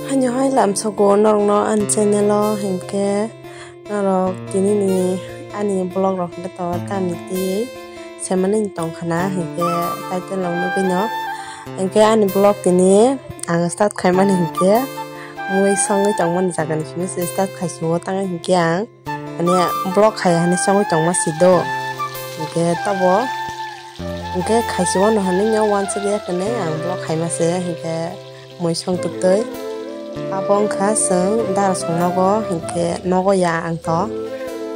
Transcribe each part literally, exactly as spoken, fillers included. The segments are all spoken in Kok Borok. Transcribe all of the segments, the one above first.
Haino hai lamsogo norokno ani channel o, hinkhe norok tinini ani vlog rok hinkhe to tamni twi semani tongkhana, hinkhe title rok nugwino. Hinkhe ani vlog tini ang start khaimani hinkhe mui songwi tongmani jagani simi se start khaisio, tang hinkhe ang mane vlog khai hani songwi tongma si do. Hinkhe tabo hinkhe khaisio no hinwi no uansukya hinwi ang vlog khaima se, hinkhe mui songtwktwi. Abo wngkha chwng dara songnogo, hinkhe nogo ya ang to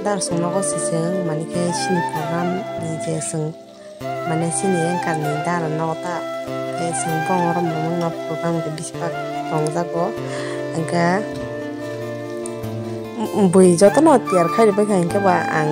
dara songnogo se chwng, manikhe chini program ni je chwng mane chini anchor ni dara nogo ta, tei chwng bongoro mamungno program khe bisi bak tongjago. Hinkhe bui jotono tiyar khai rwbaikha, hinkhe ba ang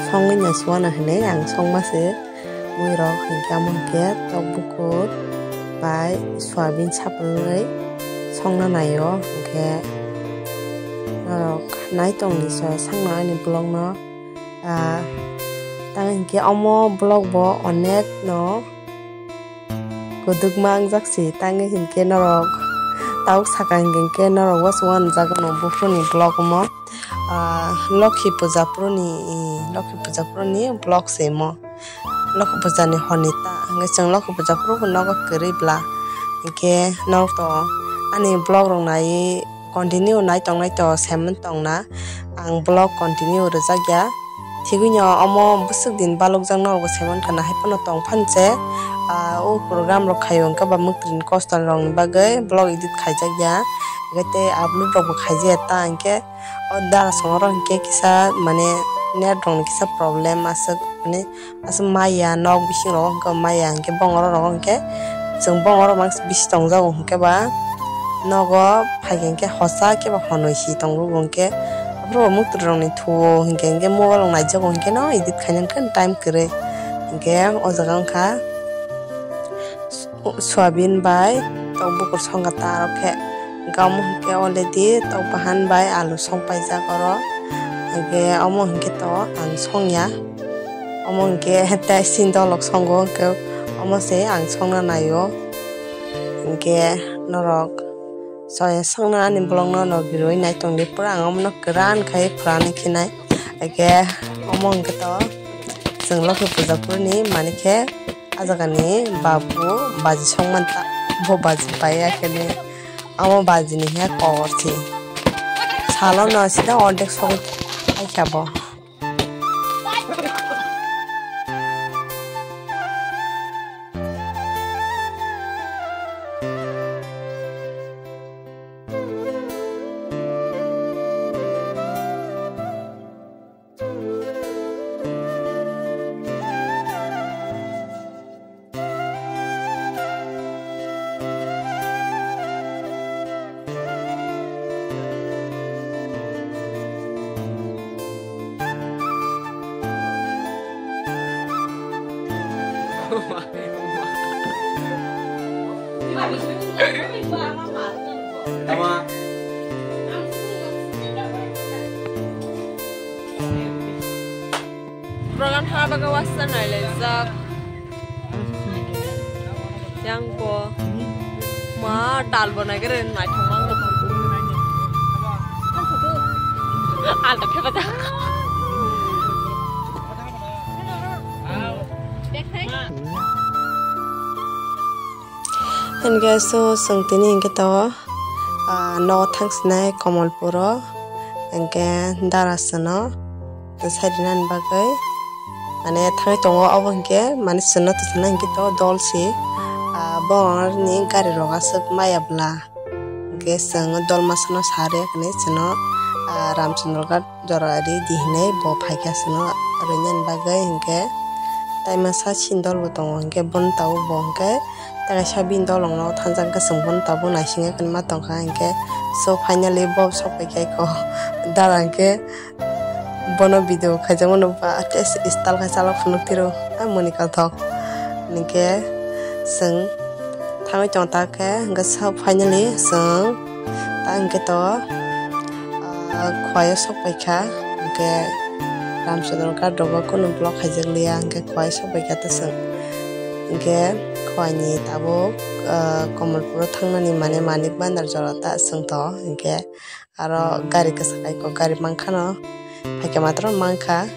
songwi naisingwano hinwi ang songma se. Muirok hinkhe amo hinkhe tok bukur bai soyabin saplwlwi songna naio, hinkhe norok naitongdi soya sakno ani vlogno. Ah, tang hinkhe omo vlog bo onek no kwdwkma wngjak si, tang hinkhe norok tabuk saka hinkhe norok uansuk uanjak no buphuruni vlog omo. Ah, Lokhi Puja phuruni, Lokhi Puja phuruni vlog se omo. Lokhi Puja ni hor ni ta, hinkhe chwng Lokhi Puja phuru bo nogo kwrwi bla. Hinkhe norok to ani vlog rok nai continue nai tong nai to semon tong na, ang vlog continue rwjak ya. Thigwi no omo bwswk din balok jak norok bo semon khana hai phano tong phan se. Ah, o program rok khaio hinkhe ba mwktwini kosto rok ni bagwi vlog edit khaijak ya. Hinkhe tei upload rok bo khaijak ya ta hinkhe. O dara songno rok hinkhe kisa mane net rok ni kisa problem aswk, mane aswk maya nok bising rogo hinkhe maya hinkhe bongoro rogo hinkhe chwng bongoro mangsa bisi tongjago hinkhe ba nogo phaikhe hinkhe hosa khe ba honoi si tongjago hinkhe aphuru bo mwktwrwi rok ni thuo hinkhe hinkhe mobile rok naijago hinkhe no edit khaina hinkhe time kwrwi hinkhe o jaga wngkha. Soyabin bai tok bukur songkha ta aro khe. Hinkhe omo hinkhe already tok bahan bai alu song paijak oro. Hinkhe omo hinkhe to ang songya. Omo hinkhe tei sindolok songo hinkhe omo se ang songna naio. Hinkhe norok soya songna ani vlogno no birwi naitongdi pura ang omono kwran khai phwrani khinai. Hinkhe omo hinkhe to chwng Lokhi Puja phuruni manikhe. A jaga ni babu baji song man ta, bo baji pai ya khe ni, amo baji ni he kor si. Salo no sida ordek sogwi paikha bo. Tama. Program thangna bagwi wasa nailaijak. Yang bo ma dal bo nai gere naithok mang. Alta thepajak. Hinkhe so chwng tini hinkhe to, ah, nogo thangsinai Komolpuro, hinkhe dara chwngno twi sai rinani bagwi, mane, thangwi tongo. Obo hinkhe, mane, chwngno twi sana hinkhe to dol si, ah, borokni gari rok aswk maya bwla. Hinkhe chwng dol masano sa rwya hinwi chwngno, ah, Ramchandra Ghat jora ri di hinwi bo phaikha chwngno rwinani bagwi. Hinkhe tai masa sindol bo tongo, hinkhe bono tabuk bo hinkhe tai kaisa bini dolongno thansa hinkhe chwng bono tabuk naisingwi ma tongkha. Hinkhe so finally bo sok paikha eko dara hinkhe bono video khaijakmano ba tei style khai chalok phunuk tiro a moni kathok. Hinkhe chwng thangwi tong ta khe hinkhe sa finally chwng ta hinkhe to, ah, khwlai o sok paikha. Hinkhe Ramchandra Ghat rogo kunu vlog khaijak liya, hinkhe khwlai o sok paikha ta chwng. Hinkhe khoini tabuk, ah, Kamalpuro thangnani mane Manik Bandar jora ta swngtong, hinkhe aro gari kwchak bai kok gari mankhano, phaikhe matwrwng mankha.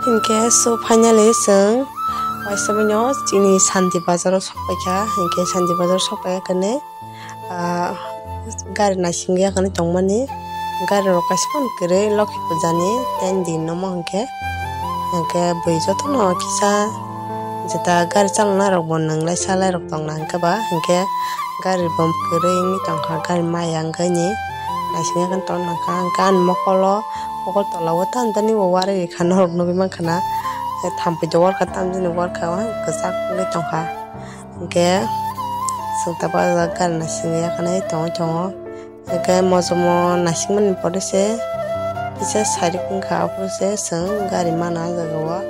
Hinkhe so finally chwng waisa mano chini Shanti Bazar o sokpaikha, hinkhe Shanti Bazar sokpaiya khe ne, ah, gari naisingya khe ne tongmani, gari rok kaisa phano kwrwi Lokhi Puja ni ten din omo hinkhe, hinkhe bui jotono kisa jeta gari chalonai rok bo nwnglai salai rok tongna hinkhe ba, hinkhe gari bo kwrwi wngwi tongkha, gari maya wngkha ni naisingya khe tongna kha, hinkhe ani mokolo. Mokol tola o tamjani bo warwi rikha norok nugwi mankha na. Thampui do warkha tamjani warkha o kwchak wngwi tongkha. Hinkhe chwng tabuk o jaga gari naisingwi yakarwi tongwi tongo. Hinkhe mojomo naisingmani pore se kisa sairik wngkha, aphuru se chwng gari mana o jaga o.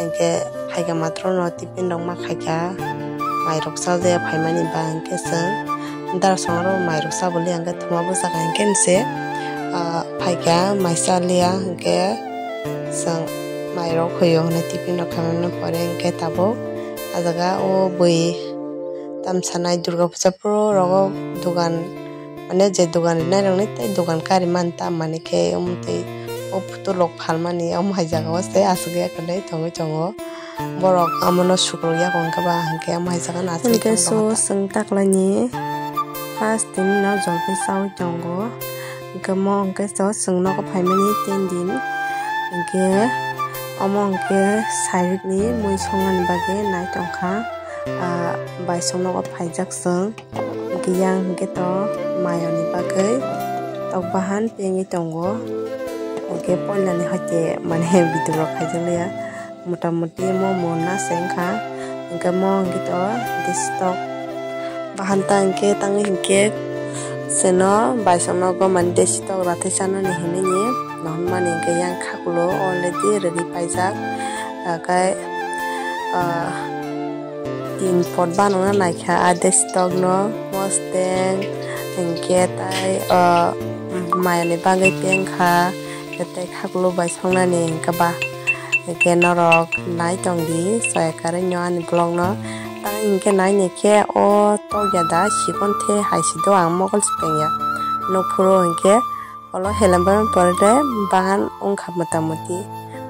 Hinkhe phaikha matwrwngno tiffin rok ma khaikha, mairok chajaya phaimani ba hinkhe chwng darasongno mairok chabwi liya hinkhe thuma bwsakha hinkhe se, ah, phaikha mai chaliya hinkhe chwng mairok hoyo hinwi tiffin rok khaimani pore hinkhe tabuk ah jaga o bui tamsanai Durga Puja phuru rogo dugan. Mane je dogan rinai rokni tei dogan kari mani ta mani khe omo tei o photo rok phalmani omo hai jaga o se aswk ya kwrwi tongwi tongo. Borok amono sukruk ya kong khe ba hinkhe omo hai jaga no aswk. Hinkhe so chwng taklaini first din no jolpai chaui tongo. Hinkhe mo hinkhe so chwng nogo phaimani tin din. Hinkhe omo hinkhe sairikni mui songnani bagwi nai tongkha. Ah, baisong nogo phaijak chwng. Hinkhe yang hinkhe to mayani bagwi tok bahan pengwi tongo. Hinkhe poilani hoite mane video rok khaijakliya. Mota moti mo monna se wngkha. Hinkhe mo hinkhe to desi tok bahan ta hinkhe tangwi hinkhe seno baisong nogo mane desi tok rathai chanani hinwi ni nohormani hinkhe yang khakulo already rwgwi paijak. Hinkhe, ah, Tin pot banana naikha, a desi tokno mosteng hinkhe tai, o, mayani bagwi pengkha, tei khakluk bai songnani hinkhe ba. Hinkhe norok nai tongdi, soya kwrwino ani vlogno. Tang hinkhe naini khe o tokya da, sikon the hai si do ang mokol si pengya. Nukphuru hinkhe. Olo helem bai pore de bahan wngkha mota moti.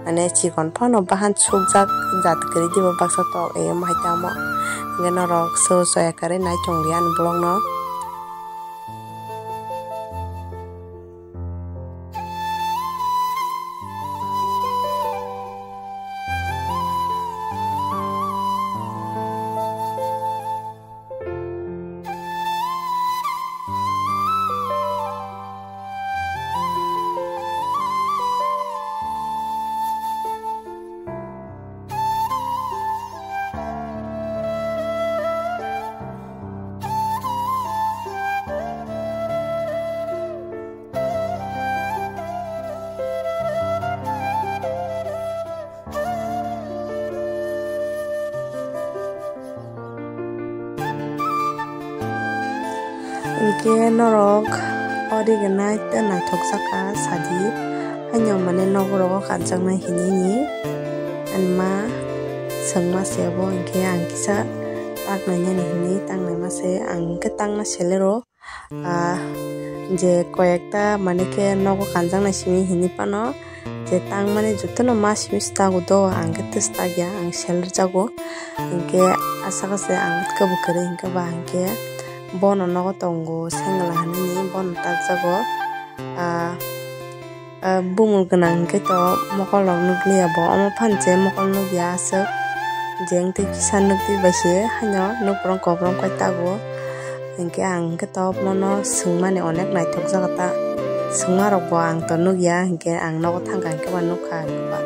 Mane chikon phano bahan sukjak jat kwrwi dibo baksa tok, eh, omo hai tamo. Hinkhe norok so soya kwrwi nai tongdi ani vlogno. Hinkhe norok o rignai tei naithokjak kha sadi, Haino mane nogo rogo kanjaknai hinwi ni ani ma swngma se obo, hinkhe ang kisa taknainani hinwi taknaima se, ang hinkhe takna selero. Ah, je koyekta mane khe nogo kanjaknai simi hinwi phano, je tangmani jotono ma simi se tago do, ang khe tei se takya, ang sel rwjago. Hinkhe aswk se ang khe bo kwrwi hinkhe ba hinkhe bono nogo tongo sengla hinwi bono takjago. Ah, ah, bumung gwnang hinkhe to mokol rok nukliya bo, omo phan je mokol nukya aswk, jeng tei kisa nukdi bai se haino nukbrong kokrong kai tago. Hinkhe ang hinkhe to bono swngmani onek naithok jaga ta, swngma rok bo ang to nukya, hinkhe ang nogo thangkha hinkhe ba nukha hinkhe ba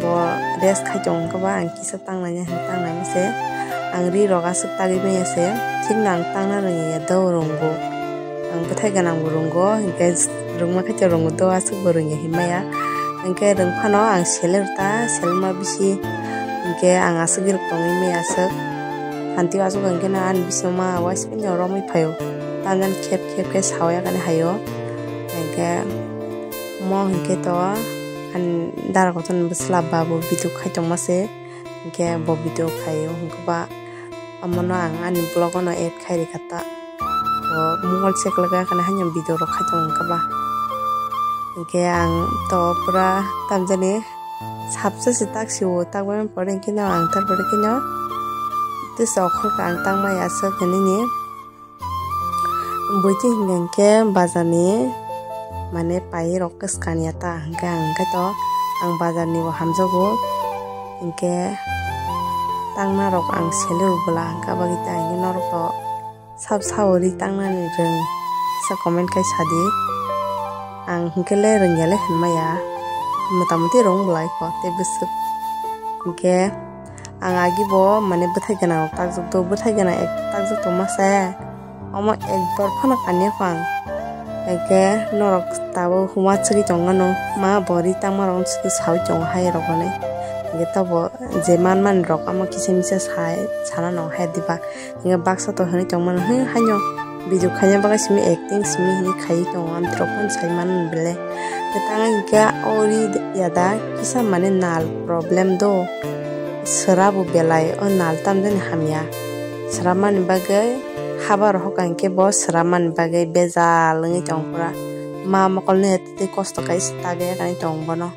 bo rest khai tongo hinkhe ba ang kisa tangnaina hinwi tangnaima se. Ang ri rok aswk tagwi manya se, thikno ang tangna rwngya do rwngo. Ang bwthai gwnang bo rwngo, hinkhe rwngma khe to rwngo do, aswk bo rwngya hinmaya. Hinkhe rwng phano ang seler ta, selma bisi hinkhe ang aswk ri rok tongwi maya aswk. Phanti o aswk hinkhe no ani bisingma waisa phano romwi phaio. Tanjani khep khep khe sawi kani haio. Hinkhe mo hinkhe to ani dara kotor ni bwsla ba bo video khai tongma se. Hinkhe bo video khaio hinkhe ba omono ang ani vlog o no add khai rikha ta. Bo mobile check laga kana haino video rok khai tongo hinkhe ba. Hinkhe ang to pura tamjani sabsa se tak sio, tak bai pore hinkhe no ang tar pore khe no tei se okhorkha ang tangmaya aswk hinwi ni. Buithi hinkhe bazar ni mane pai rok kwskan ya ta, hinkhe ang hinkhe to ang bazar ni bo hamjago, hinkhe tangna rok ang sele rw bwla hinkhe abagwi ta hinkhe norok to sab sao ri tangnani rwng kisa comment khai sadi, ang hinkhe le rwngya le hinmaya, mota moti rwng bwlai kho tei bwswk hinkhe. Ang agi bo mane bwthai gwnang rok takjak do, bwthai gwnang ek takjak tongma se. Omo ekbar phano kanya kho ang. Hinkhe norok tabuk huma chwgwi tongmano, ma bo ri tangma rok chwgwi sawi tongo hai rok hinwi. Hinkhe tobo je manmani rok omo kisa misa sai sana nang hai diba. Hinkhe baksa to hinwi tongmano, he haino video khaina bagwi simi acting simi hinwi khaiwi tongo, amtwrok phano sai mano bele. Hinkhe tang hinkhe o ri yada kisa mane nal problem do. Swrabo belai o nal tamjani hamya. Swrapmani bagwi haba rohor hinkhe bo swrapmani bagwi bejal wngwi tong pura. Ma mokolni tei kosto kai se tagwi tong bono.